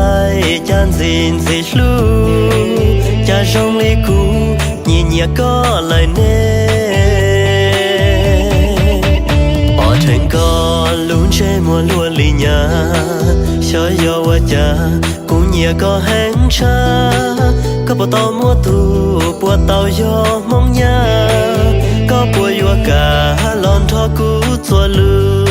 ntxhais cas ntxim ntxim hlub, cas zoo li kuv nyiam nyiam koj lawm ne. Pom dheev koj lub ntsej muag luaj li nyab, xyov yog ua cas kuv nyiam koj heev tshaj. Koj puas tau muaj tus puas tau yog Hmoob nyab? Koj puas yuav kam los nrog kuv txuas lus?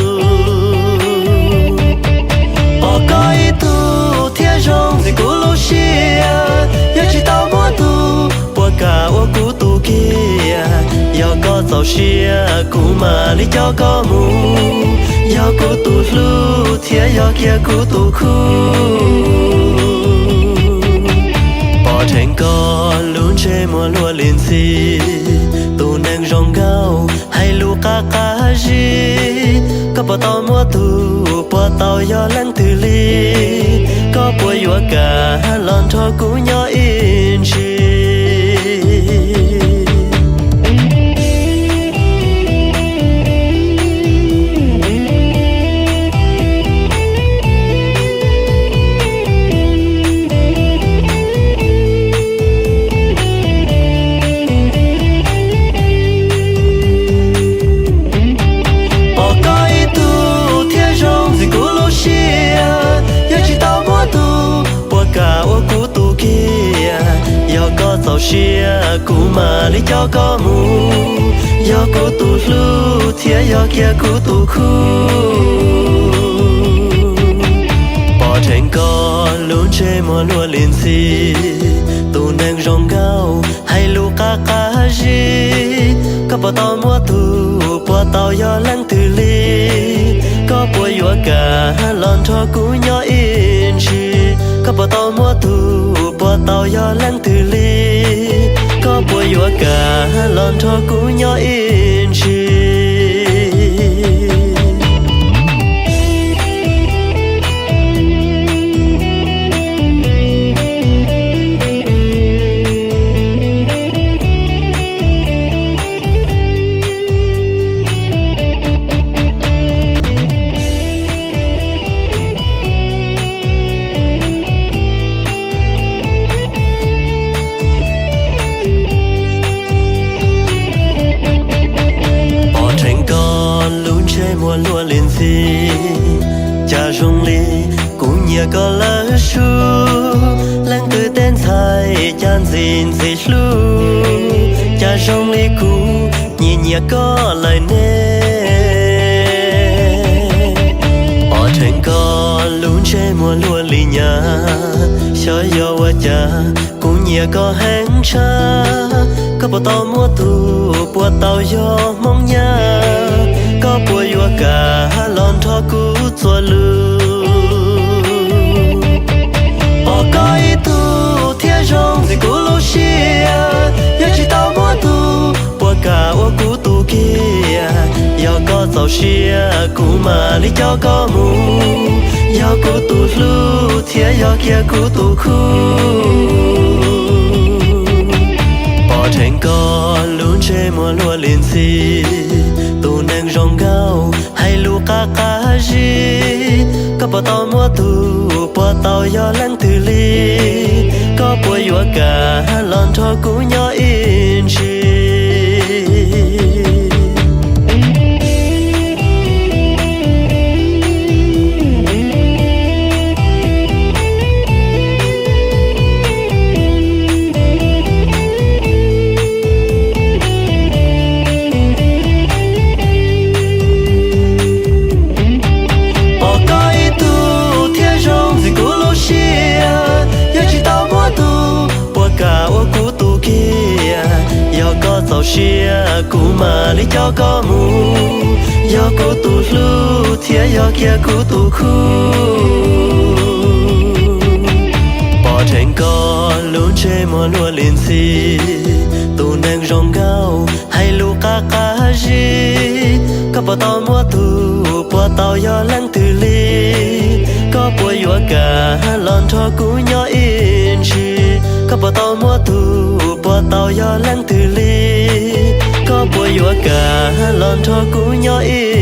Pom koj ib tug thiab zoo ntxim kuv lub siab, yog tsis tau muaj tus puas kam ua kuv tus kiag. Yog koj txaus siab kuv mam li coj koj mus, yog kuv tus hlub thiab yog kiag kuv tus khub. Pom dheev koj lub ntsej muag luaj li ntxhi, tus neeg zoo nkauj hais lus qab qab zib. Koj puas tau muaj tus puas tau yog leej twg li? Koj puas yuav kam los nrog kuv nyob ib ntsis? Pom koj ib tug thiab zoo ntxim kuv lub siab, yog tsis tau muaj tus puas kam ua kuv tus kiag. Yog koj txaus siab kuv mam li coj koj mus, yog kuv tus hlub thiab yog kiag kuv tus khub. Pom dheev koj lub ntsej muag luaj li ntxhi, tus neeg zoo nkauj hais lus qab qab zib. Koj puas tau muaj tus puas tau yog leej twg li? Koj puas yuav kam los nrog kuv nyob ib ntsis? Koj puas tau muaj tus puas tau yog leej twg li? Koj puas yuav kam los nrog kuv nyob ib ntsis? Pom dheev koj lub ntsej muag luaj li ntxhi, cas zoo li kuv nyiam koj lawm sub. Leej twg tej ntxhais cas ntxim ntxim hlub, cas zoo li kuv nyiam nyiam koj lawm ne. Pom dheev koj lub ntsej muag luaj li nyab, xyov yog ua cas kuv nyiam koj heev tshaj. Koj puas tau muaj tus puas tau yog Hmoob nyab? Koj puas yuav kam los nrog kuv txuas lus? Pom koj ib tug thiab zoo ntxim kuv lub siab, yog tsis tau muaj tus puas kam ua kuv tus kiag. Yog koj txaus siab kuv mam li coj koj mus, yog kuv tus hlub thiab yog kiag kuv tus khub. Pom dheev koj lub ntsej muag luaj li ntxhi, tus neeg zoo nkauj hais lus qab qab zib. Koj puas tau muaj tus puas tau yog leej twg li? Koj puas yuav kam los nrog kuv nyob ib ntsis? Pom koj ib tug thiab zoo ntxim kuv lub siab, yog tsis tau muaj tus puas kam ua kuv tus kiag. Yog koj txaus siab kuv mam li coj koj mus, yog kuv tus hlub thiab yog kiag kuv tus khub. Pom dheev koj lub ntsej muag luaj li ntxhi, tus neeg zoo nkauj hais lus qab qab zib. Koj puas tau muaj tus puas tau yog leej twg li? Koj puas yuav kam los nrog kuv nyob ib ntsis? Koj puas tau muaj tus puas tau yog leej twg li? Koj puas yuav kam los nrog kuv nyob ib